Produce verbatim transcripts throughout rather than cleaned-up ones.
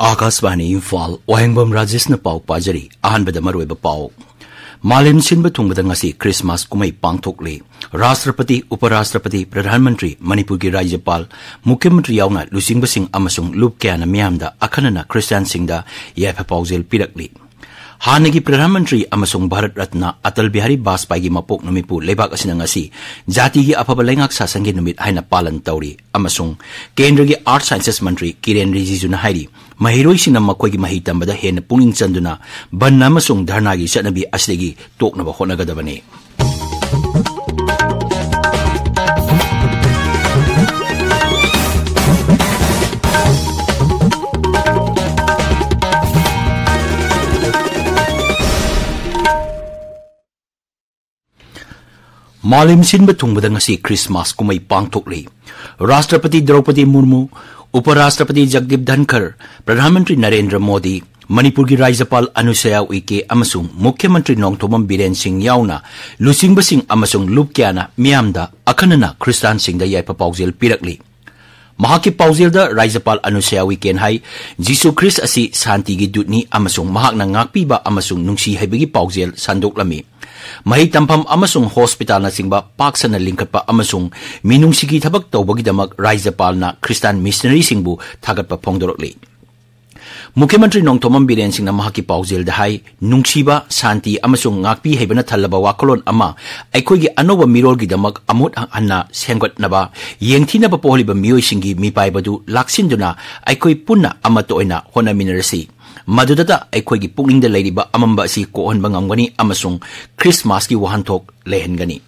ꯑꯥꯀꯥꯁꯕꯥꯅꯤ ꯏꯝꯐꯥꯜ, ꯋꯥꯍꯦꯡꯕꯝ ꯔꯥꯖꯦꯁꯅ ꯄꯥꯎ ꯄꯥꯖꯔꯤ꯫ ꯑꯍꯥꯟꯕꯗ ꯃꯔꯨꯑꯣꯏꯕ ꯄꯥꯎ꯫ ꯃꯥꯂꯦꯝ ꯁꯤꯟꯕ ꯊꯨꯡꯕꯗ ꯉꯁꯤ ꯈ꯭ꯔꯤꯁꯃꯥꯁ ꯀꯨꯝꯍꯩ ꯄꯥꯡꯊꯣꯛꯂꯤ꯫ ꯔꯥꯁꯇ꯭ꯔꯄꯇꯤ, ꯎꯄꯔꯥꯁꯇ꯭ꯔꯄꯇꯤ, ꯄ꯭ꯔꯙꯥꯟ ꯃꯟꯇ꯭ꯔꯤ, ꯃꯅꯤꯄꯨꯔꯒꯤ ꯔꯥꯖ꯭ꯌꯄꯥꯜ, ꯃꯨꯈ꯭ꯌ ꯃꯟꯇ꯭ꯔꯤ ꯌꯥꯎꯅ ꯂꯨꯆꯤꯡꯕꯁꯤꯡ ꯑꯃꯁꯨꯡ ꯂꯨꯞ ꯀꯌꯥꯅ ꯃꯤꯌꯥꯝꯗ ꯑꯈꯟꯅꯅ ꯈ꯭ꯔꯤꯁꯇꯤꯌꯥꯟꯁꯤꯡꯗ ꯌꯥꯏꯐ ꯄꯥꯎꯖꯦꯜ ꯄꯤꯔꯛꯂꯤ꯫ ꯍꯥꯟꯅꯒꯤ ꯄ꯭ꯔꯙꯥꯟ ꯃꯟꯇ꯭ꯔꯤ ꯑꯃꯁꯨꯡ ꯚꯥꯔꯠ ꯔꯠꯅ ꯑꯇꯜ ꯕꯤꯍꯥꯔꯤ ꯕꯥꯖꯄꯥꯏꯒꯤ ꯃꯄꯣꯛ ꯅꯨꯃꯤꯠꯄꯨ ꯂꯩꯕꯥꯛ ꯑꯁꯤꯅ ꯉꯁꯤ ꯖꯥꯇꯤꯒꯤ ꯑꯐꯕ ꯂꯩꯉꯥꯛ ꯁꯥꯁꯟꯒꯤ ꯅꯨꯃꯤꯠ ꯍꯥꯏꯅ ꯄꯥꯂꯟ ꯇꯧꯔꯤ꯫ ꯑꯃꯁꯨꯡ ꯀꯦꯟꯗ꯭ꯔꯒꯤ ꯑꯥꯔꯠꯁ ꯁꯥꯏꯟꯁꯦꯁ ꯃꯟꯇ꯭ꯔꯤ ꯀꯤꯔꯦꯟ ꯔꯤꯖꯤꯖꯨꯅ ꯍꯥꯏꯔꯤ, ꯃꯍꯩꯔꯣꯏꯁꯤꯡꯅ ꯃꯈꯣꯏꯒꯤ ꯃꯍꯩ ꯇꯝꯕꯗ ꯍꯦꯟꯅ ꯄꯨꯛꯅꯤꯡ ꯆꯪꯗꯨꯅ ꯕꯟ ꯑꯃꯁꯨꯡ ꯙꯔꯅꯥꯒꯤ ꯆꯠꯅꯕꯤ ꯑꯁꯤꯗꯒꯤ ꯇꯣꯛꯅꯕ ꯍꯣꯠꯅꯒꯗꯕꯅꯤ꯫ ꯃꯥꯂꯦꯝ ꯁꯤꯟꯕ ꯊꯨꯡꯕꯗ ꯉꯁꯤ ꯈ꯭ꯔꯤꯁꯃꯥꯁ ꯀꯨꯝꯍꯩ ꯄꯥꯡꯊꯣꯛꯂꯤ꯫ ꯔꯥꯁꯇ꯭ꯔꯄꯇꯤ ꯗ꯭ꯔꯧꯄꯗꯤ ꯃꯨꯔꯃꯨ, ꯎꯄꯔꯥꯁꯇ꯭ꯔꯄꯇꯤ ꯖꯒꯗꯤꯞ ꯙꯟꯈꯔ, ꯄ꯭ꯔꯙꯥꯟ ꯃꯟꯇ꯭ꯔꯤ ꯅꯔꯦꯟꯗ꯭ꯔ ꯃꯣꯗꯤ, ꯃꯅꯤꯄꯨꯔꯒꯤ ꯔꯥꯖ꯭ꯌꯄꯥꯜ ꯑꯅꯨꯁꯌꯥ ꯎꯏꯀꯦ ꯑꯃꯁꯨꯡ ꯃꯨꯈ꯭ꯌ ꯃꯟꯇ꯭ꯔꯤ ꯅꯣꯡꯊꯣꯝꯕꯝ ꯕꯤꯔꯦꯟ ꯁꯤꯡ ꯌꯥꯎꯅ ꯂꯨꯆꯤꯡꯕꯁꯤꯡ ꯑꯃꯁꯨꯡ ꯂꯨꯞ ꯀꯌꯥꯅ ꯃꯤꯌꯥꯝꯗ ꯑꯈꯟꯅꯅ ꯈ꯭ꯔꯤꯁꯇꯥꯟꯁꯤꯡꯗ ꯌꯥꯏꯐ ꯄꯥꯎꯖꯦꯜ ꯄꯤꯔꯛꯂꯤ꯫ ꯃꯍꯥꯛꯀꯤ ꯄꯥꯎꯖꯦꯜꯗ ꯔꯥꯖ꯭ꯌꯄꯥꯜ ꯑꯅꯨꯁꯌꯥ ꯎꯏꯀꯦꯟ ꯍꯥꯏ, ꯖꯤꯁꯨ ꯈ꯭ꯔꯤꯁ ꯑꯁꯤ ꯁꯥꯟꯇꯤꯒꯤ ꯗꯨꯠꯅꯤ ꯑꯃꯁꯨꯡ ꯃꯍꯥꯛꯅ ꯉꯥꯛꯄꯤꯕ ꯑꯃꯁꯨꯡ ꯅꯨꯡꯁꯤ ꯍꯩꯕꯒꯤ ꯄꯥꯎꯖꯦꯜ ꯁꯟꯗꯣꯛꯂꯝꯃꯤ꯫ ꯃꯍꯩ ꯇꯝꯐꯝ ꯑꯃꯁꯨꯡ ꯍꯣꯁꯄꯤꯇꯥꯜꯅꯆꯤꯡꯕ ꯄꯥꯛ ꯁꯟꯅ ꯂꯤꯡꯈꯠꯄ ꯑꯃꯁꯨꯡ ꯃꯤꯅꯨꯡꯁꯤꯒꯤ ꯊꯕꯛ ꯇꯧꯕꯒꯤꯗꯃꯛ ꯔꯥꯖ꯭ꯌꯄꯥꯜꯅ ꯈ꯭ꯔꯤꯁꯇꯥꯟ ꯃꯤꯁꯅꯔꯤꯁꯤꯡꯕꯨ ꯊꯥꯒꯠꯄ ꯐꯣꯡꯗꯣꯔꯛꯂꯤ꯫ ꯃꯨꯈ꯭ꯌ ꯃꯟꯇ꯭ꯔꯤ ꯅꯣꯡꯊꯣꯝꯕꯝ ꯕꯤꯔꯦꯟ ꯁꯤꯡꯅ ꯃꯍꯥꯛꯀꯤ ꯄꯥꯎꯖꯦꯜꯗ ꯍꯥꯏ, ꯅꯨꯡꯁꯤꯕ, ꯁꯥꯟꯇꯤ ꯑꯃꯁꯨꯡ ꯉꯥꯛꯄꯤ ꯍꯩꯕꯅ ꯊꯜꯂꯕ ꯋꯥꯈꯜꯂꯣꯟ ꯑꯃ ꯑꯩꯈꯣꯏꯒꯤ ꯑꯅꯧꯕ ꯃꯤꯔꯣꯜꯒꯤꯗꯃꯛ ꯑꯃꯨꯛ ꯍꯟꯅ ꯁꯦꯝꯒꯠꯅꯕ, ꯌꯦꯡꯊꯤꯅꯕ ꯄꯣꯛꯍꯜꯂꯤꯕ ꯃꯤꯑꯣꯏꯁꯤꯡꯒꯤ ꯃꯤꯄꯥꯏꯕꯗꯨ ꯂꯥꯛꯁꯤꯟꯗꯨꯅ ꯑꯩꯈꯣꯏ ꯄꯨꯟꯅ ꯑꯃꯠꯇ ꯑꯣꯏꯅ ꯍꯣꯠꯅꯃꯤꯟꯅꯔꯁꯤ꯫ ꯃꯗꯨꯗꯇ ꯑꯩꯈꯣꯏꯒꯤ ꯄꯨꯛꯅꯤꯡꯗ ꯂꯩꯔꯤꯕ ꯑꯃꯝꯕ ꯑꯁꯤ ꯀꯣꯛꯍꯟꯕ ꯉꯝꯒꯅꯤ ꯑꯃꯁꯨꯡ ꯈ꯭ꯔꯤꯁꯃꯥꯁꯀꯤ ꯋꯥꯍꯟꯊꯣꯛ ꯂꯩꯍꯟꯒꯅꯤ꯫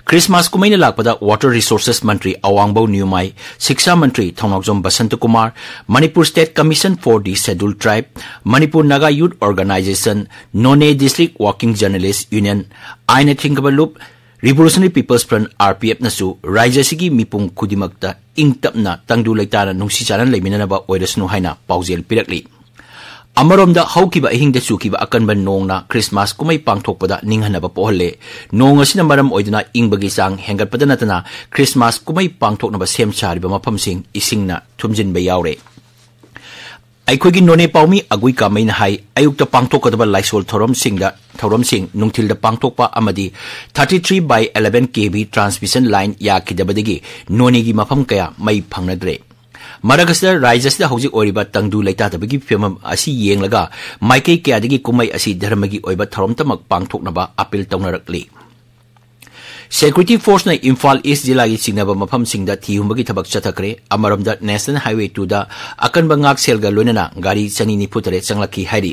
ꯈ꯭ꯔꯤꯁꯃꯥꯁ ꯀꯨꯝꯍꯩꯅ ꯂꯥꯛꯄꯗ Water Resources ꯃꯟꯇ꯭ꯔꯤ ꯑꯋꯥꯡꯕꯧ ꯅ꯭ꯌꯨꯃꯥꯏ, ꯁꯤꯛꯁꯥ ꯃꯟꯇ꯭ꯔꯤ Thounaojam Basanta Kumar, Manipur State Commission for the Scheduled Tribe, Manipur Naga youth organisation, Noney district working journalist union, ꯑꯥꯏꯅ ꯊꯤꯡꯒꯕ ꯂꯨꯞ, Revolutionary People's Front, RPFꯅꯁꯨ ꯔꯥꯖ꯭ꯌ ꯑꯁꯤꯒꯤ ꯃꯤꯄꯨꯝ ꯈꯨꯗꯤꯡꯃꯛꯇ ꯏꯪ ꯇꯞꯅ ꯇꯪꯗꯨ ꯂꯩꯇꯥꯅ ꯅꯨꯡꯁꯤ ꯆꯥꯟꯅꯅ ꯂꯩꯃꯤꯟꯅꯅꯕ ꯑꯣꯏꯔꯁꯅꯨ ꯍꯥꯏꯅ ꯄꯥꯎꯖꯦꯜ ꯄꯤꯔꯛꯂꯤ꯫ ꯑꯃꯔꯣꯝꯗ ꯍꯧꯈꯤꯕ ꯑꯍꯤꯡꯗ ꯆꯨꯈꯤꯕ ꯑꯀꯟꯕ ꯅꯣꯡꯅ ꯈ꯭ꯔꯤꯁꯃꯥꯁ ꯀꯨꯝꯍꯩ ꯄꯥꯡꯊꯣꯛꯄꯗ ꯅꯤꯡꯍꯟꯅꯕ ꯄꯣꯛꯍꯜꯂꯦ꯫ ꯅꯣꯡ ꯑꯁꯤꯅ ꯃꯔꯝ ꯑꯣꯏꯗꯨꯅ ꯏꯪꯕꯒꯤ ꯆꯥꯡ ꯍꯦꯟꯒꯠꯄꯗ ꯅꯠꯇꯅ ꯈ꯭ꯔꯤꯁꯃꯥꯁ ꯀꯨꯝꯍꯩ ꯄꯥꯡꯊꯣꯛꯅꯕ ꯁꯦꯝ ꯁꯥꯔꯤꯕ ꯃꯐꯝꯁꯤꯡ ꯏꯁꯤꯡꯅ ꯊꯨꯝꯖꯤꯟꯕ ꯌꯥꯎꯔꯦ꯫ ꯑꯩꯈꯣꯏꯒꯤ ꯅꯣꯅꯦ ꯄꯥꯎꯃꯤ ꯑꯒꯨꯏ ꯀꯥꯃꯩꯅ ꯍꯥꯏ, ꯑꯌꯨꯛꯇ ꯄꯥꯡꯊꯣꯛꯀꯗꯕ ꯂꯥꯏꯁꯣꯜ ꯊꯧꯔꯝꯁꯤꯡꯗ, ꯊꯧꯔꯝꯁꯤꯡ ꯅꯨꯡꯊꯤꯜꯗ ꯄꯥꯡꯊꯣꯛꯄ ꯑꯃꯗꯤ thirty three by eleven K V transmission line ꯌꯥꯈꯤꯗꯕꯗꯒꯤ ꯅꯣꯅꯦꯒꯤ ꯃꯐꯝ ꯀꯌꯥ ꯃꯩ ꯐꯪꯅꯗ꯭ꯔꯦ꯫ ꯃꯔꯛ ꯑꯁꯤꯗ ꯔꯥꯖ꯭ꯌ ꯑꯁꯤꯗ ꯍꯧꯖꯤꯛ ꯑꯣꯏꯔꯤꯕ ꯇꯪꯗꯨ ꯂꯩꯇꯥꯗꯕꯒꯤ ꯐꯤꯕꯝ ꯑꯁꯤ ꯌꯦꯡꯂꯒ ꯃꯥꯏꯀꯩ ꯀꯌꯥꯗꯒꯤ ꯀꯨꯝꯍꯩ ꯑꯁꯤ ꯙꯔꯃꯒꯤ ꯑꯣꯏꯕ ꯊꯧꯔꯝꯇꯃꯛ ꯄꯥꯡꯊꯣꯛꯅꯕ appeal ꯇꯧꯅꯔꯛꯂꯤ꯫ Security forceꯅ ꯏꯝꯐꯥꯜ ꯏꯁ ꯖꯤꯂꯥꯒꯤ ꯆꯤꯡꯅꯕ ꯃꯐꯝꯁꯤꯡꯗ ꯊꯤꯍꯨꯝꯕꯒꯤ ꯊꯕꯛ ꯆꯠꯊꯈ꯭ꯔꯦ꯫ ꯑꯃꯔꯣꯝꯗ, National Highway twoꯗ ꯑꯀꯟꯕ ꯉꯥꯛꯁꯦꯜꯒ ꯂꯣꯏꯅꯅ ꯒꯥꯔꯤ ꯆꯅꯤ ꯅꯤꯐꯨ ꯇꯔꯦꯠ ꯆꯪꯂꯛꯈꯤ ꯍꯥꯏꯔꯤ꯫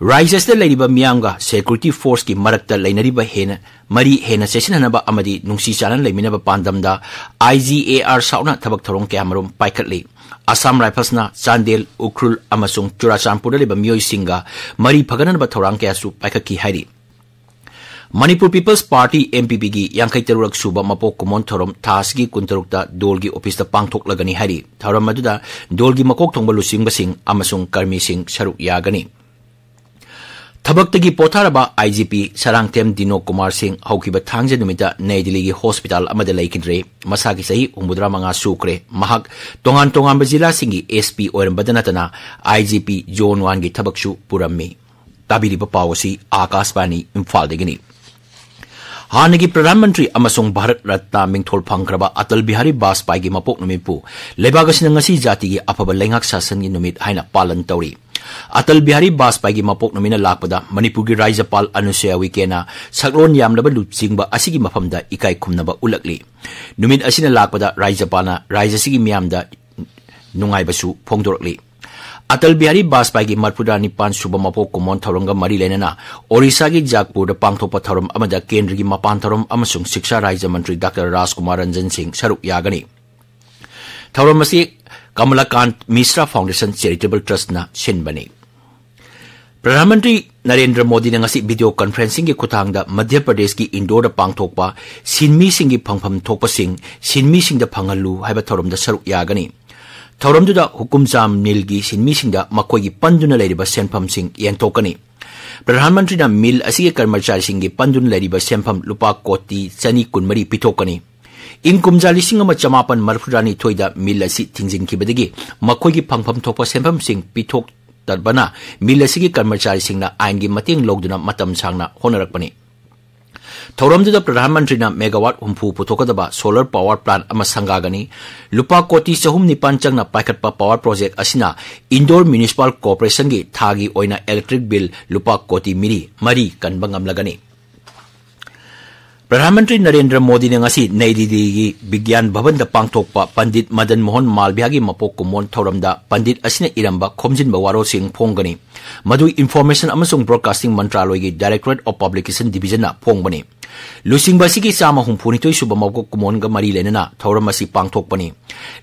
ꯔꯥꯖ꯭ꯌ ꯑꯁꯤꯗ ꯂꯩꯔꯤꯕ ꯃꯤꯌꯥꯝꯒ security forceꯀꯤ ꯃꯔꯛꯇ ꯂꯩꯅꯔꯤꯕ ꯍꯦꯟꯅ, ꯃꯔꯤ ꯍꯦꯟꯅ ꯆꯦꯠꯁꯤꯟꯍꯟꯅꯕ ꯑꯃꯗꯤ ꯅꯨꯡꯁꯤ ꯆꯥꯟꯅꯅ ꯂꯩꯃꯤꯟꯅꯕ ꯄꯥꯟꯗꯝꯗ I G A R ꯁꯥꯎꯅ ꯊꯕꯛ ꯊꯧꯔꯝ ꯀꯌꯥꯃꯔꯨꯝ ꯄꯥꯏꯈꯠꯂꯤ꯫ Assam Riflesꯅ ꯆꯥꯟꯗꯦꯜ, ꯎꯈ꯭ꯔꯨꯜ ꯑꯃꯁꯨꯡ ꯆꯨꯔꯥꯆꯥꯟꯄꯨꯔꯗ ꯂꯩꯕ ꯃꯤꯑꯣꯏꯁꯤꯡꯒ ꯃꯔꯤ ꯐꯒꯠꯅꯅꯕ ꯊꯧꯔꯥꯡ ꯀꯌꯥꯁꯨ ꯄꯥꯏꯈꯠꯈꯤ ꯍꯥꯏꯔꯤ꯫ Manipur People's Party, M P Pꯒꯤ ꯌꯥꯡꯈꯩ ꯇꯔꯨꯛ ꯁꯨꯕ ꯃꯄꯣꯛ ꯀꯨꯝꯑꯣꯟ ꯊꯧꯔꯝ ꯊꯥ ꯑꯁꯤꯒꯤ ꯀꯨꯟꯇꯔꯨꯛꯇ ꯗꯣꯜꯒꯤ ꯑꯣꯐꯤꯁꯇ ꯄꯥꯡꯊꯣꯛꯂꯒꯅꯤ ꯍꯥꯏꯔꯤ꯫ ꯊꯧꯔꯝ ꯑꯗꯨꯗ ꯗꯣꯜꯒꯤ ꯃꯀꯣꯛ ꯊꯣꯡꯕ ꯂꯨꯆꯤꯡꯕꯁꯤꯡ ꯑꯃꯁꯨꯡ ꯀꯔꯃꯤꯁꯤꯡ ꯁꯔꯨꯛ ꯌꯥꯒꯅꯤ꯫ ꯊꯕꯛꯇꯒꯤ ꯄꯣꯊꯥꯔꯕ I G P Sarangthem ꯗꯤꯅꯣ Kumar ꯁꯤꯡ ꯍꯧꯈꯤꯕ ꯊꯥꯡꯖ ꯅꯨꯃꯤꯠꯇ ꯅꯩ ꯗꯤꯜꯂꯤꯒꯤ ꯍꯣꯁꯄꯤꯇꯥꯜ ꯑꯃꯗ ꯂꯩꯈꯤꯗ꯭ꯔꯦ꯫ ꯃꯁꯥꯒꯤ ꯆꯍꯤ ꯍꯨꯝꯐꯨꯇꯔꯥ ꯃꯉꯥ ꯁꯨꯈ꯭ꯔꯦ꯫ ꯃꯍꯥꯛ ꯇꯣꯉꯥꯟ ꯇꯣꯉꯥꯟꯕ ꯖꯤꯂꯥꯁꯤꯡꯒꯤ S P ꯑꯣꯏꯔꯝꯕꯗ ꯅꯠꯇꯅ I G P Zone oneꯒꯤ ꯊꯕꯛꯁꯨ ꯄꯨꯔꯝꯃꯤ꯫ ꯇꯥꯕꯤꯔꯤꯕ ꯄꯥꯎ ꯑꯁꯤ ꯑꯥꯀꯥꯁꯕꯥꯅꯤ ꯏꯝꯐꯥꯜꯗꯒꯤꯅꯤ꯫ ꯍꯥꯟꯅꯒꯤ ꯄ꯭ꯔꯙꯥꯟ ꯃꯟꯇ꯭ꯔꯤ ꯑꯃꯁꯨꯡ ꯚꯥꯔꯠ ꯔꯠꯅ ꯃꯤꯡꯊꯣꯜ ꯐꯪꯈ꯭ꯔꯕ ꯑꯇꯜ ꯕꯤꯍꯥꯔꯤ ꯕꯥꯖꯄꯥꯏꯒꯤ ꯃꯄꯣꯛ ꯅꯨꯃꯤꯠꯄꯨ ꯂꯩꯕꯥꯛ ꯑꯁꯤꯅ ꯉꯁꯤ ꯖꯥꯇꯤꯒꯤ ꯑꯐꯕ ꯂꯩꯉꯥꯛ ꯁꯥꯁꯟꯒꯤ ꯅꯨꯃꯤꯠ ꯍꯥꯏꯅ ꯄꯥꯂꯟ ꯇꯧꯔꯤ꯫ ꯑꯇꯜ ꯕꯤꯍꯥꯔꯤ ꯕꯥꯖꯄꯥꯏꯒꯤ ꯃꯄꯣꯛ ꯅꯨꯃꯤꯠꯅ ꯂꯥꯛꯄꯗ ꯃꯅꯤꯄꯨꯔꯒꯤ ꯔꯥꯖ꯭ꯌꯄꯥꯜ ꯑꯅꯨꯁꯨꯌꯥ ꯎꯏꯀꯦꯅ ꯁꯛꯂꯣꯟ ꯌꯥꯝꯂꯕ ꯂꯨꯆꯤꯡꯕ ꯑꯁꯤꯒꯤ ꯃꯐꯝꯗ ꯏꯀꯥꯏ ꯈꯨꯝꯅꯕ ꯎꯠꯂꯛꯂꯤ꯫ ꯅꯨꯃꯤꯠ ꯑꯁꯤꯅ ꯂꯥꯛꯄꯗ ꯔꯥꯖ꯭ꯌꯄꯥꯜꯅ ꯔꯥꯖ꯭ꯌ ꯑꯁꯤꯒꯤ ꯃꯤꯌꯥꯝꯗ ꯅꯨꯡꯉꯥꯏꯕꯁꯨ ꯐꯣꯡꯗꯣꯔꯛꯂꯤ꯫ ꯑꯇꯜ ꯕꯤꯍꯥꯔꯤ ꯕꯥꯖꯄꯥꯏꯒꯤ ꯃꯔꯐꯨꯇꯔꯥ ꯅꯤꯄꯥꯟ ꯁꯨꯕ ꯃꯄꯣꯛ ꯀꯨꯝꯑꯣꯟ ꯊꯧꯔꯝꯒ ꯃꯔꯤ ꯂꯩꯅꯅ ꯑꯣꯔꯤꯁꯥꯒꯤ ꯖꯥꯒꯄꯨꯔꯗ ꯄꯥꯡꯊꯣꯛꯄ ꯊꯧꯔꯝ ꯑꯃꯗ ꯀꯦꯟꯗ꯭ꯔꯒꯤ ꯃꯄꯥꯟ ꯊꯧꯔꯝ ꯑꯃꯁꯨꯡ ꯁꯤꯛꯁꯥ ꯔꯥꯖ꯭ꯌ ꯃꯟꯇ꯭ꯔꯤ ꯗꯥꯛꯇꯔ ꯔꯥꯖꯀꯨꯃꯥꯔ ꯔꯟꯖꯟ ꯁꯤꯡ ꯁꯔꯨꯛ ꯌꯥꯒꯅꯤ꯫ ꯊꯧꯔꯝ ꯑꯁꯤ ꯀꯃꯂꯥꯀꯥꯟꯠ ꯃꯤꯁ꯭ꯔꯥ ꯐꯥꯎꯟꯗꯦꯁꯟ ꯆꯦꯔꯤꯇꯦꯕꯜ ꯇ꯭ꯔꯁꯠꯅ ꯁꯤꯟꯕꯅꯤ꯫ ꯄ꯭ꯔꯙꯥꯟ ꯃꯟꯇ꯭ꯔꯤ ꯅꯔꯦꯟꯗ꯭ꯔ ꯃꯣꯗꯤꯅ ꯉꯁꯤ ꯚꯤꯗꯤꯑꯣ ꯀꯟꯐꯔꯦꯟꯁꯤꯡꯒꯤ ꯈꯨꯠꯊꯥꯡꯗ ꯃꯙ꯭ꯌ ꯄ꯭ꯔꯗꯦꯁꯀꯤ ꯏꯟꯗꯣꯔꯗ ꯄꯥꯡꯊꯣꯛꯄ ꯁꯤꯟꯃꯤꯁꯤꯡꯒꯤ ꯐꯪꯐꯝ ꯊꯣꯛꯄꯁꯤꯡ ꯁꯤꯟꯃꯤꯁꯤꯡꯗ ꯐꯪꯍꯜꯂꯨ ꯍꯥꯏꯕ ꯊꯧꯔꯝꯗ ꯁꯔꯨꯛ ꯌꯥꯒꯅꯤ꯫ ꯊꯧꯔꯝꯗꯨꯗ ꯍꯨꯀꯨꯝꯖꯥꯝ ꯃꯤꯜꯒꯤ ꯁꯤꯟꯃꯤꯁꯤꯡꯗ ꯃꯈꯣꯏꯒꯤ ꯄꯟꯗꯨꯅ ꯂꯩꯔꯤꯕ ꯁꯦꯟꯐꯝꯁꯤꯡ ꯌꯦꯟꯊꯣꯛꯀꯅꯤ꯫ ꯄ꯭ꯔꯙꯥꯟ ꯃꯟꯇ꯭ꯔꯤꯅ ꯃꯤꯜ ꯑꯁꯤꯒꯤ ꯀꯔꯃꯆꯥꯔꯤꯁꯤꯡꯒꯤ ꯄꯟꯗꯨꯅ ꯂꯩꯔꯤꯕ ꯁꯦꯟꯐꯝ ꯂꯨꯄꯥ ꯀꯣꯇꯤ ꯆꯅꯤ ꯀꯨꯟꯃꯔꯤ ꯄꯤꯊꯣꯛꯀꯅꯤ꯫ ꯏꯪ ꯀꯨꯝꯖꯥ ꯂꯤꯁꯤꯡ ꯑꯃ ꯆꯃꯥꯄꯟ ꯃꯔꯤꯐꯨꯇꯔꯥꯅꯤꯊꯣꯏꯗ ꯃꯤꯜ ꯑꯁꯤ ꯊꯤꯡꯖꯤꯟꯈꯤꯕꯗꯒꯤ ꯃꯈꯣꯏꯒꯤ ꯐꯪꯐꯝ ꯊꯣꯛꯄ ꯁꯦꯟꯐꯝꯁꯤꯡ ꯄꯤꯊꯣꯛꯇꯕꯅ ꯃꯤꯜ ꯑꯁꯤꯒꯤ ꯀꯔꯃꯆꯥꯔꯤꯁꯤꯡꯅ ꯑꯥꯏꯟꯒꯤ ꯃꯇꯦꯡ ꯂꯧꯗꯨꯅ ꯃꯇꯝ ꯁꯥꯡꯅ ꯍꯣꯠꯅꯔꯛꯄꯅꯤ꯫ ꯊꯧꯔꯝꯗꯨꯗ ꯄ꯭ꯔꯙꯥꯟ ꯃꯟꯇ꯭ꯔꯤꯅ megawatt ꯍꯨꯝꯐꯨ ꯄꯨꯊꯣꯛꯀꯗꯕ solar power plant ꯑꯃ ꯁꯪꯒꯥꯒꯅꯤ꯫ ꯂꯨꯄꯥ ꯀꯣꯇꯤ ꯆꯍꯨꯝ ꯅꯤꯄꯥꯟ ꯆꯪꯅ ꯄꯥꯏꯈꯠꯄ power project ꯑꯁꯤꯅ ꯏꯟꯗꯣꯔ municipal corporationꯒꯤ ꯊꯥꯒꯤ ꯑꯣꯏꯅ electric bill ꯂꯨꯄꯥ ꯀꯣꯇꯤ ꯃꯔꯤ, ꯃꯔꯤ ꯀꯟꯕ ꯉꯝꯂꯒꯅꯤ꯫ ꯄ꯭ꯔꯙꯥꯟ ꯃꯟꯇ꯭ꯔꯤ ꯅꯔꯦꯟꯗ꯭ꯔ ꯃꯣꯗꯤꯅ ꯉꯁꯤ ꯅꯩ ꯗꯤꯜꯂꯤꯒꯤ ꯕꯤꯒ꯭ꯌꯥꯟ ꯚꯕꯟꯗ ꯄꯥꯡꯊꯣꯛꯄ ꯄꯟꯗꯤꯠ ꯃꯗꯟ ꯃꯣꯍꯟ ꯃꯥꯜꯕꯤꯌꯥꯒꯤ ꯃꯄꯣꯛ ꯀꯨꯝꯑꯣꯟ ꯊꯧꯔꯝꯗ ꯄꯟꯗꯤꯠ ꯑꯁꯤꯅ ꯏꯔꯝꯕ ꯈꯣꯝꯖꯤꯟꯕ ꯋꯥꯔꯣꯜꯁꯤꯡ ꯐꯣꯡꯒꯅꯤ꯫ ꯃꯗꯨ Information ꯑꯃꯁꯨꯡ Broadcasting ꯃꯟꯇ꯭ꯔꯥꯂꯣꯏꯒꯤ Directorate of Publication Divisionꯅ ꯐꯣꯡꯕꯅꯤ꯫ ꯂꯨꯆꯤꯡꯕ ꯑꯁꯤꯒꯤ ꯆꯥꯝꯃ ꯍꯨꯝꯐꯨꯅꯤꯊꯣꯏ ꯁꯨꯕ ꯃꯄꯣꯛ ꯀꯨꯝꯑꯣꯟꯒ ꯃꯔꯤ ꯂꯩꯅꯅ ꯊꯧꯔꯝ ꯑꯁꯤ ꯄꯥꯡꯊꯣꯛꯄꯅꯤ꯫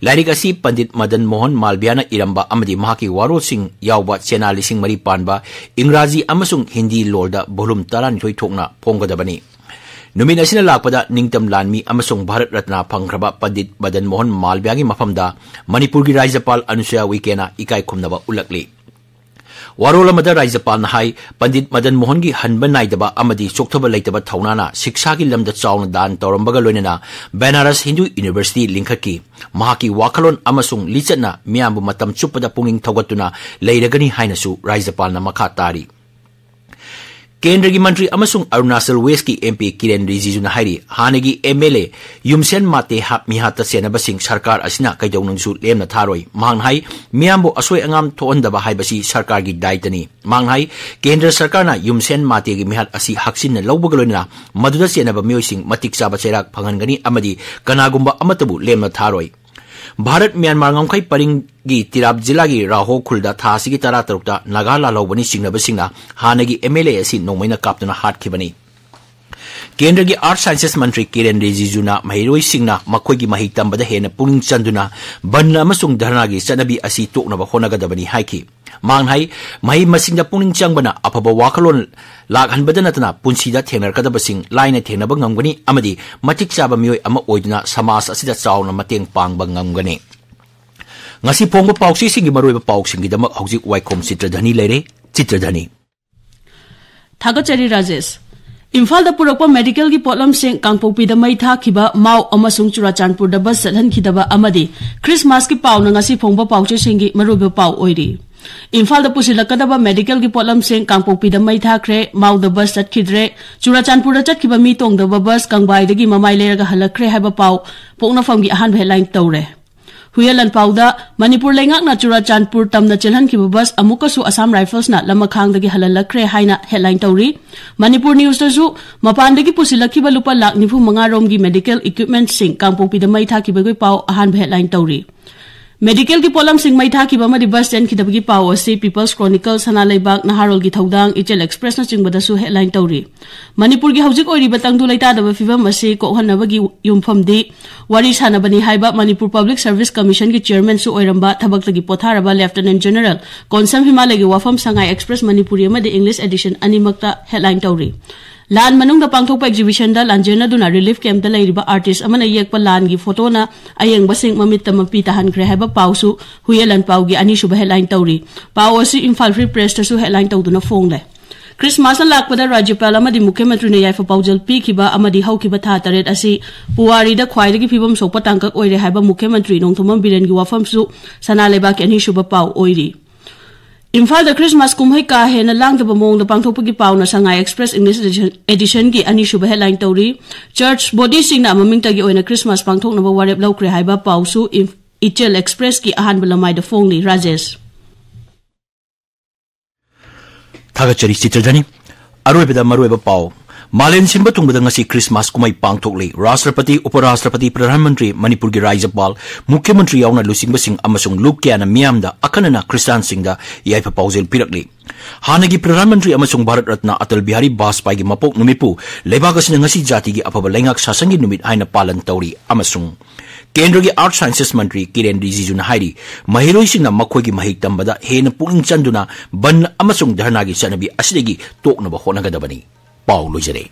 ꯂꯥꯏꯔꯤꯛ ꯑꯁꯤ ꯄꯟꯗꯤꯠ ꯃꯗꯟ ꯃꯣꯍꯟ ꯃꯥꯜꯕꯤꯌꯥꯅ ꯏꯔꯝꯕ ꯑꯃꯗꯤ ꯃꯍꯥꯛꯀꯤ ꯋꯥꯔꯣꯜꯁꯤꯡ ꯌꯥꯎꯕ ꯆꯦꯅꯥ ꯂꯤꯁꯤꯡ ꯃꯔꯤ ꯄꯥꯟꯕ ꯏꯪꯒ꯭ꯔꯥꯖꯤ ꯑꯃꯁꯨꯡ ꯍꯤꯟꯗꯤ ꯂꯣꯜꯗ volume ꯇꯔꯥꯅꯤꯊꯣꯏ ꯊꯣꯛꯅ ꯐꯣꯡꯒꯗꯕꯅꯤ꯫ ꯅꯨꯃꯤꯠ ꯑꯁꯤꯅ ꯂꯥꯛꯄꯗ ꯅꯤꯡꯇꯝ ꯂꯥꯟꯃꯤ ꯑꯃꯁꯨꯡ ꯚꯥꯔꯠ ꯔꯠꯅ ꯐꯪꯈ꯭ꯔꯕ ꯄꯟꯗꯤꯠ ꯃꯗꯟ ꯃꯣꯍꯟ ꯃꯥꯜꯕꯤꯌꯥꯒꯤ ꯃꯐꯝꯗ ꯃꯅꯤꯄꯨꯔꯒꯤ ꯔꯥꯖ꯭ꯌꯄꯥꯜ ꯑꯅꯨꯁꯨꯌꯥ ꯎꯏꯀꯦꯅ ꯏꯀꯥꯏ ꯈꯨꯝꯅꯕ ꯎꯠꯂꯛꯂꯤ꯫ ꯋꯥꯔꯣꯜ ꯑꯃꯗ ꯔꯥꯖ꯭ꯌꯄꯥꯜꯅ ꯍꯥꯏ, ꯄꯟꯗꯤꯠ ꯃꯗꯟ ꯃꯣꯍꯟꯒꯤ ꯍꯟꯕ ꯅꯥꯏꯗꯕ ꯑꯃꯗꯤ ꯆꯣꯛꯊꯕ ꯂꯩꯇꯕ ꯊꯧꯅꯥꯅ ꯁꯤꯛꯁꯥꯒꯤ ꯂꯝꯗ ꯆꯥꯎꯅ ꯗꯥꯟ ꯇꯧꯔꯝꯕꯒ ꯂꯣꯏꯅꯅ ꯕꯦꯅꯥꯔꯁ ꯍꯤꯟꯗꯨ ꯌꯨꯅꯤꯚꯔꯁꯤꯇꯤ ꯂꯤꯡꯈꯠꯈꯤ꯫ ꯃꯍꯥꯛꯀꯤ ꯋꯥꯈꯜꯂꯣꯟ ꯑꯃꯁꯨꯡ ꯂꯤꯆꯠꯅ ꯃꯤꯌꯥꯝꯕꯨ ꯃꯇꯝ ꯆꯨꯞꯄꯗ ꯄꯨꯛꯅꯤꯡ ꯊꯧꯒꯠꯇꯨꯅ ꯂꯩꯔꯒꯅꯤ ꯍꯥꯏꯅꯁꯨ ꯔꯥꯖ꯭ꯌꯄꯥꯜꯅ ꯃꯈꯥ ꯇꯥꯔꯤ꯫ ꯀꯦꯟꯗ꯭ꯔꯒꯤ ꯃꯟꯇ꯭ꯔꯤ ꯑꯃꯁꯨꯡ ꯑꯔꯨꯅꯥꯆꯜ ꯋꯦꯁꯀꯤ MP ꯀꯤꯔꯦꯟ ꯔꯤꯖꯤꯖꯨꯅ ꯍꯥꯏꯔꯤ, ꯍꯥꯟꯅꯒꯤ MLA ꯌꯨꯝꯁꯦꯟ ꯃꯥꯇꯦ ꯍꯥꯞ ꯃꯤꯍꯥꯠꯇ ꯆꯦꯟꯅꯕꯁꯤꯡ ꯁꯔꯀꯥꯔ ꯑꯁꯤꯅ ꯀꯩꯗꯧꯅꯨꯡꯁꯨ ꯂꯦꯝꯅ ꯊꯥꯔꯣꯏ꯫ ꯃꯍꯥꯛꯅ ꯍꯥꯏ, ꯃꯤꯌꯥꯝꯕꯨ ꯑꯁꯣꯏ ꯑꯉꯥꯝ ꯊꯣꯛꯍꯟꯗꯕ ꯍꯥꯏꯕꯁꯤ ꯁꯔꯀꯥꯔꯒꯤ ꯗꯥꯏꯇꯅꯤ꯫ ꯃꯍꯥꯛꯅ ꯍꯥꯏ, ꯀꯦꯟꯗ꯭ꯔ ꯁꯔꯀꯥꯔꯅ ꯌꯨꯝꯁꯦꯟ ꯃꯥꯇꯦꯒꯤ ꯃꯤꯍꯥꯠ ꯑꯁꯤ ꯍꯛꯆꯤꯟꯅ ꯂꯧꯕꯒ ꯂꯣꯏꯅꯅ ꯃꯗꯨꯗ ꯆꯦꯟꯅꯕ ꯃꯤꯑꯣꯏꯁꯤꯡ ꯃꯇꯤꯛ ꯆꯥꯕ ꯆꯩꯔꯥꯛ ꯐꯪꯍꯟꯒꯅꯤ ꯑꯃꯗꯤ ꯀꯅꯥꯒꯨꯝꯕ ꯑꯃꯠꯇꯕꯨ ꯂꯦꯝꯅ ꯊꯥꯔꯣꯏ꯫ ꯚꯥꯔꯠ ꯃ꯭ꯌꯥꯟꯃꯥꯔ ꯉꯝꯈꯩ ꯄꯔꯤꯡꯒꯤ ꯇꯤꯔꯥꯞ ꯖꯤꯂꯥꯒꯤ ꯔꯥꯍꯣ ꯈꯨꯜꯗ ꯊꯥ ꯑꯁꯤꯒꯤ ꯇꯔꯥꯇꯔꯨꯛꯇ ꯅꯥꯒꯥ ꯂꯥꯜꯍꯧꯕꯅꯤ ꯆꯤꯡꯅꯕꯁꯤꯡꯅ ꯍꯥꯟꯅꯒꯤ MLA ꯑꯁꯤ ꯅꯣꯡꯃꯩꯅ ꯀꯥꯞꯇꯨꯅ ꯍꯥꯠꯈꯤꯕꯅꯤ꯫ ꯀꯦꯟꯗ꯭ꯔꯒꯤ Earth Sciences ꯃꯟꯇ꯭ꯔꯤ ꯀꯤꯔꯦꯟ ꯔꯤꯖꯤꯖꯨꯅ ꯃꯍꯩꯔꯣꯏꯁꯤꯡꯅ ꯃꯈꯣꯏꯒꯤ ꯃꯍꯩ ꯇꯝꯕꯗ ꯍꯦꯟꯅ ꯄꯨꯛꯅꯤꯡ ꯆꯪꯗꯨꯅ ꯕꯟ ꯑꯃꯁꯨꯡ ꯙꯔꯅꯥꯒꯤ ꯆꯠꯅꯕꯤ ꯑꯁꯤ ꯇꯣꯛꯅꯕ ꯍꯣꯠꯅꯒꯗꯕꯅꯤ ꯍꯥꯏꯈꯤ꯫ ꯃꯍꯥꯛꯅ ꯍꯥꯏ, ꯃꯍꯩ ꯃꯁꯤꯡꯗ ꯄꯨꯛꯅꯤꯡ ꯆꯪꯕꯅ ꯑꯐꯕ ꯋꯥꯈꯜꯂꯣꯟ ꯂꯥꯛꯍꯟꯕꯗ ꯅꯠꯇꯅ ꯄꯨꯟꯁꯤꯗ ꯊꯦꯡꯅꯔꯛꯀꯗꯕꯁꯤꯡ ꯂꯥꯏꯅ ꯊꯦꯡꯅꯕ ꯉꯝꯒꯅꯤ ꯑꯃꯗꯤ ꯃꯇꯤꯛ ꯆꯥꯕ ꯃꯤꯑꯣꯏ ꯑꯃ ꯑꯣꯏꯗꯨꯅ ꯁꯃꯥꯖ ꯑꯁꯤꯗ ꯆꯥꯎꯅ ꯃꯇꯦꯡ ꯄꯥꯡꯕ ꯉꯝꯒꯅꯤ꯫ ꯉꯁꯤ ꯐꯣꯡꯕ ꯄꯥꯎꯆꯦꯁꯤꯡꯒꯤ ꯃꯔꯨꯑꯣꯏꯕ ꯄꯥꯎꯁꯤꯡꯒꯤꯗꯃꯛ ꯍꯧꯖꯤꯛ ꯋꯥꯏꯈꯣꯝ ꯆꯤꯇ꯭ꯔꯙꯅꯤ ꯂꯩꯔꯦ꯫ ꯆꯤꯇ꯭ꯔꯙꯅꯤ꯫ ꯊꯥꯒꯠꯆꯔꯤ ꯔꯥꯖꯦꯁ꯫ ꯏꯝꯐꯥꯜꯗ ꯄꯨꯔꯛꯄ ꯃꯦꯗꯤꯀꯦꯜꯒꯤ ꯄꯣꯠꯂꯝꯁꯤꯡ ꯀꯥꯡꯄꯣꯛꯄꯤꯗ ꯃꯩ ꯊꯥꯈꯤꯕ, ꯃꯥꯎ ꯑꯃꯁꯨꯡ ꯆꯨꯔꯥꯆꯥꯟꯄꯨꯔꯗ ꯕꯁ ꯆꯠꯍꯟꯈꯤꯗꯕ ꯑꯃꯗꯤ ꯈ꯭ꯔꯤꯁꯃꯥꯁꯀꯤ ꯄꯥꯎꯅ ꯉꯁꯤ ꯐꯣꯡꯕ ꯄꯥꯎꯆꯦꯁꯤꯡꯒꯤ ꯃꯔꯨꯑꯣꯏꯕ ꯄꯥꯎ ꯑꯣꯏꯔꯤ꯫ ꯏꯝꯐꯥꯜꯗ ꯄꯨꯁꯤꯜꯂꯛꯀꯗꯕ ꯃꯦꯗꯤꯀꯦꯜꯒꯤ ꯄꯣꯠꯂꯝꯁꯤꯡ ꯀꯥꯡꯄꯣꯛꯄꯤꯗ ꯃꯩ ꯊꯥꯈ꯭ꯔꯦ, ꯃꯥꯎꯗ ꯕꯁ ꯆꯠꯈꯤꯗ꯭ꯔꯦ, ꯆꯨꯔꯥꯆꯥꯟꯄꯨꯔꯗ ꯆꯠꯈꯤꯕ ꯃꯤ ꯇꯣꯡꯗꯕ ꯕꯁ ꯀꯪꯕꯥꯏꯗꯒꯤ ꯃꯃꯥꯏ ꯂꯩꯔꯒ ꯍꯜꯂꯛꯈ꯭ꯔꯦ ꯍꯥꯏꯕ ꯄꯥꯎ ꯄꯣꯛꯅꯐꯝꯒꯤ ꯑꯍꯥꯟꯕ ꯍꯦꯗꯂꯥꯏꯟ ꯇꯧꯔꯦ꯫ ꯍꯨꯏꯌꯦꯟ ꯂꯥꯟꯄꯥꯎꯗ ꯃꯅꯤꯄꯨꯔ ꯂꯩꯉꯥꯛꯅ ꯆꯨꯔꯥꯆꯥꯟꯄꯨꯔ ꯇꯝꯅ ꯆꯦꯜꯍꯟꯈꯤꯕ ꯕꯁ ꯑꯃꯨꯛꯀꯁꯨ ꯑꯁꯥꯝ ꯔꯥꯏꯐꯜꯁꯅ ꯂꯃꯈꯥꯡꯗꯒꯤ ꯍꯜꯍꯜꯂꯛꯈ꯭ꯔꯦ ꯍꯥꯏꯅ ꯍꯦꯗꯂꯥꯏꯟ ꯇꯧꯔꯤ꯫ ꯃꯅꯤꯄꯨꯔ ꯅ꯭ꯌꯨꯁꯇꯁꯨ ꯃꯄꯥꯟꯗꯒꯤ ꯄꯨꯁꯤꯜꯂꯛꯈꯤꯕ ꯂꯨꯄꯥ ꯂꯥꯈ ꯅꯤꯐꯨ ꯃꯉꯥ ꯔꯣꯝꯒꯤ ꯃꯦꯗꯤꯀꯦꯜ ꯏꯀ꯭ꯋꯤꯞꯃꯦꯟꯠꯁꯤꯡ ꯀꯥꯡꯄꯣꯛꯄꯤꯗ ꯃꯩ ꯊꯥꯈꯤꯕꯒꯤ ꯄꯥꯎ ꯑꯍꯥꯟꯕ ꯍꯦꯗꯂꯥꯏꯟ ꯇꯧꯔꯤ꯫ ꯃꯦꯗꯤꯀꯦꯜꯒꯤ ꯄꯣꯠꯂꯝꯁꯤꯡ ꯃꯩ ꯊꯥꯈꯤꯕ ꯑꯃꯗꯤ ꯕꯁ ꯆꯦꯟꯈꯤꯗꯕꯒꯤ ꯄꯥꯎ ꯑꯁꯤ ꯄꯤꯄꯜꯁ ꯀ꯭ꯔꯣꯅꯤꯀꯜ, ꯁꯅꯥ ꯂꯩꯕꯥꯛ, ꯅꯍꯥꯔꯣꯜꯒꯤ ꯊꯧꯗꯥꯡ, ꯏꯆꯦꯜ ꯑꯦꯛꯁꯄ꯭ꯔꯦꯁꯅꯆꯤꯡꯕꯗꯁꯨ ꯍꯦꯗꯂꯥꯏꯟ ꯇꯧꯔꯤ꯫ ꯃꯅꯤꯄꯨꯔꯒꯤ ꯍꯧꯖꯤꯛ ꯑꯣꯏꯔꯤꯕ ꯇꯪꯗꯨ ꯂꯩꯇꯥꯗꯕ ꯐꯤꯕꯝ ꯑꯁꯤ ꯀꯣꯛꯍꯟꯅꯕꯒꯤ ꯌꯨꯝꯐꯝꯗꯤ ꯋꯥꯔꯤ ꯁꯥꯅꯕꯅꯤ ꯍꯥꯏꯕ ꯃꯅꯤꯄꯨꯔ ꯄꯕ꯭ꯂꯤꯛ ꯁꯔꯚꯤꯁ ꯀꯃꯤꯁꯟꯒꯤ ꯆꯤꯌꯔꯃꯦꯟꯁꯨ ꯑꯣꯏꯔꯝꯕ ꯊꯕꯛꯇꯒꯤ ꯄꯣꯊꯥꯔꯕ ꯂꯦꯐꯇꯤꯅꯦꯟꯠ ꯖꯦꯅꯔꯦꯜ ꯀꯣꯟꯁꯝ ꯍꯤꯃꯥꯂꯌꯒꯤ ꯋꯥꯐꯝ ꯁꯉꯥꯏ ꯑꯦꯛꯁꯄ꯭ꯔꯦꯁ ꯃꯅꯤꯄꯨꯔꯤ ꯑꯃꯗꯤ ꯏꯪꯂꯤꯁ ꯑꯦꯗꯤꯁꯟ ꯑꯅꯤꯃꯛꯇ ꯍꯦꯗꯂꯥꯏꯟ ꯇꯧꯔꯤ꯫ ꯂꯥꯟ ꯃꯅꯨꯡꯗ ꯄꯥꯡꯊꯣꯛꯄ ꯑꯦꯛꯖꯤꯕꯤꯁꯟꯗ ꯂꯥꯟꯖꯦꯟꯅꯗꯨꯅ ꯔꯤꯂꯤꯐ ꯀꯦꯝꯞꯇ ꯂꯩꯔꯤꯕ ꯑꯥꯔꯇꯤꯁ ꯑꯃꯅ ꯌꯦꯛꯄ ꯂꯥꯟꯒꯤ ꯐꯣꯇꯣꯅ ꯑꯌꯦꯡꯕꯁꯤꯡ ꯃꯃꯤꯠꯇ ꯃꯄꯤ ꯇꯥꯍꯟꯈ꯭ꯔꯦ ꯍꯥꯏꯕ ꯄꯥꯎꯁꯨ ꯍꯨꯏꯌꯦꯟ ꯂꯥꯟꯄꯥꯎꯒꯤ ꯑꯅꯤꯁꯨꯕ ꯍꯦꯗꯂꯥꯏꯟ ꯇꯧꯔꯤ꯫ ꯄꯥꯎ ꯑꯁꯤ ꯏꯝꯐꯥꯜ ꯐ꯭ꯔꯤ ꯄ꯭ꯔꯦꯁꯇꯁꯨ ꯍꯦꯗꯂꯥꯏꯟ ꯇꯧꯗꯨꯅ ꯐꯣꯡꯂꯦ꯫ ꯈ꯭ꯔꯤꯁꯃꯥꯁꯅ ꯂꯥꯛꯄꯗ ꯔꯥꯖ꯭ꯌꯄꯥꯜ ꯑꯃꯗꯤ ꯃꯨꯈ꯭ꯌ ꯃꯟꯇ꯭ꯔꯤꯅ ꯌꯥꯏꯐ ꯄꯥꯎꯖꯦꯜ ꯄꯤꯈꯤꯕ ꯑꯃꯗꯤ ꯍꯧꯈꯤꯕ ꯊꯥ ꯇꯔꯦꯠ ꯑꯁꯤ ꯄꯨꯋꯥꯔꯤꯗ ꯈ꯭ꯋꯥꯏꯗꯒꯤ ꯐꯤꯕꯝ ꯁꯣꯛꯄ ꯇꯥꯡꯀꯛ ꯑꯣꯏꯔꯦ ꯍꯥꯏꯕ ꯃꯨꯈ꯭ꯌ ꯃꯟꯇ꯭ꯔꯤ ꯅꯣꯡꯊꯣꯝꯕꯝ ꯕꯤꯔꯦꯟꯒꯤ ꯋꯥꯐꯝꯁꯨ ꯁꯅꯥ ꯂꯩꯕꯥꯛꯀꯤ ꯑꯅꯤꯁꯨꯕ ꯄꯥꯎ ꯑꯣꯏꯔꯤ꯫ ꯏꯝꯐꯥꯜꯗ ꯈ꯭ꯔꯤꯁꯃꯥꯁ ꯀꯨꯝꯍꯩ ꯀꯥ ꯍꯦꯟꯅ ꯂꯥꯡꯗꯕ ꯃꯑꯣꯡꯗ ꯄꯥꯡꯊꯣꯛꯄꯒꯤ ꯄꯥꯎꯅ ꯁꯉꯥꯏ ꯑꯦꯛꯁꯄ꯭ꯔꯦꯁ ꯏꯪꯂꯤꯁ ꯑꯦꯗꯤꯁꯟ, ꯑꯦꯗꯤꯁꯟꯒꯤ ꯑꯅꯤꯁꯨꯕ ꯍꯦꯗꯂꯥꯏꯟ ꯇꯧꯔꯤ꯫ ꯆꯔꯆ ꯕꯣꯗꯤꯁꯤꯡꯅ ꯃꯃꯤꯡꯇꯒꯤ ꯑꯣꯏꯅ ꯈ꯭ꯔꯤꯁꯃꯥꯁ ꯄꯥꯡꯊꯣꯛꯅꯕ ꯋꯥꯔꯦꯞ ꯂꯧꯈ꯭ꯔꯦ ꯍꯥꯏꯕ ꯄꯥꯎꯁꯨ ꯏꯝ-, ꯏꯆꯦꯜ ꯑꯦꯛꯁꯄ꯭ꯔꯦꯁꯀꯤ ꯑꯍꯥꯟꯕ ꯂꯃꯥꯏꯗ ꯐꯣꯡꯂꯤ꯫ ꯔꯥꯖꯦꯁ꯫ ꯊꯥꯒꯠꯆꯔꯤ ꯆꯤꯇ꯭ꯔꯙꯅꯤ꯫ ꯑꯔꯣꯏꯕꯗ ꯃꯔꯨꯑꯣꯏꯕ ꯄꯥꯎ꯫ ꯃꯥꯂꯦꯝ ꯁꯤꯟꯕ ꯊꯨꯡꯕꯗ ꯉꯁꯤ ꯈ꯭ꯔꯤꯁꯃꯥꯁ ꯀꯨꯝꯍꯩ ꯄꯥꯡꯊꯣꯛꯂꯤ꯫ ꯔꯥꯁꯇ꯭ꯔꯄꯇꯤ, ꯎꯄꯔꯥꯁꯇ꯭ꯔꯄꯇꯤ, ꯄ꯭ꯔꯙꯥꯟ ꯃꯟꯇ꯭ꯔꯤ, ꯃꯅꯤꯄꯨꯔꯒꯤ ꯔꯥꯖ꯭ꯌꯄꯥꯜ, ꯃꯨꯈ꯭ꯌ ꯃꯟꯇ꯭ꯔꯤ ꯌꯥꯎꯅ ꯂꯨꯆꯤꯡꯕꯁꯤꯡ ꯑꯃꯁꯨꯡ ꯂꯨꯞ ꯀꯌꯥꯅ ꯃꯤꯌꯥꯝꯗ ꯑꯈꯟꯅꯅ ꯈ꯭ꯔꯤꯁꯇꯥꯟꯁꯤꯡꯗ ꯌꯥꯏꯐ ꯄꯥꯎꯖꯦꯜ ꯄꯤꯔꯛꯂꯤ꯫ ꯍꯥꯟꯅꯒꯤ ꯄ꯭ꯔꯙꯥꯟ ꯃꯟꯇ꯭ꯔꯤ ꯑꯃꯁꯨꯡ ꯚꯥꯔꯠ ꯔꯠꯅ ꯑꯇꯜ ꯕꯤꯍꯥꯔꯤ ꯕꯥꯖꯄꯥꯏꯒꯤ ꯃꯄꯣꯛ ꯅꯨꯃꯤꯠꯄꯨ ꯂꯩꯕꯥꯛ ꯑꯁꯤꯅ ꯉꯁꯤ ꯖꯥꯇꯤꯒꯤ ꯑꯐꯕ ꯂꯩꯉꯥꯛ ꯁꯥꯁꯟꯒꯤ ꯅꯨꯃꯤꯠ ꯍꯥꯏꯅ ꯄꯥꯂꯟ ꯇꯧꯔꯤ ꯑꯃꯁꯨꯡ ꯀꯦꯟꯗ꯭ꯔꯒꯤ ꯑꯥꯔꯠ ꯁꯥꯏꯟꯁꯦꯁ ꯃꯟꯇ꯭ꯔꯤ ꯀꯤꯔꯦꯟ ꯔꯤꯖꯤꯖꯨꯅ ꯍꯥꯏꯔꯤ, ꯃꯍꯩꯔꯣꯏꯁꯤꯡꯅ ꯃꯈꯣꯏꯒꯤ ꯃꯍꯩ ꯇꯝꯕꯗ ꯍꯦꯟꯅ ꯄꯨꯛꯅꯤꯡ ꯆꯪꯗꯨꯅ ꯕꯟ ꯑꯃꯁꯨꯡ ꯙꯔꯅꯥꯒꯤ ꯆꯠꯅꯕꯤ ꯑꯁꯤꯗꯒꯤ ꯇꯣꯛꯅꯕ ꯍꯣꯠꯅꯒꯗꯕꯅꯤ꯫ ꯄꯥꯎ ꯂꯣꯏꯖꯔꯦ꯫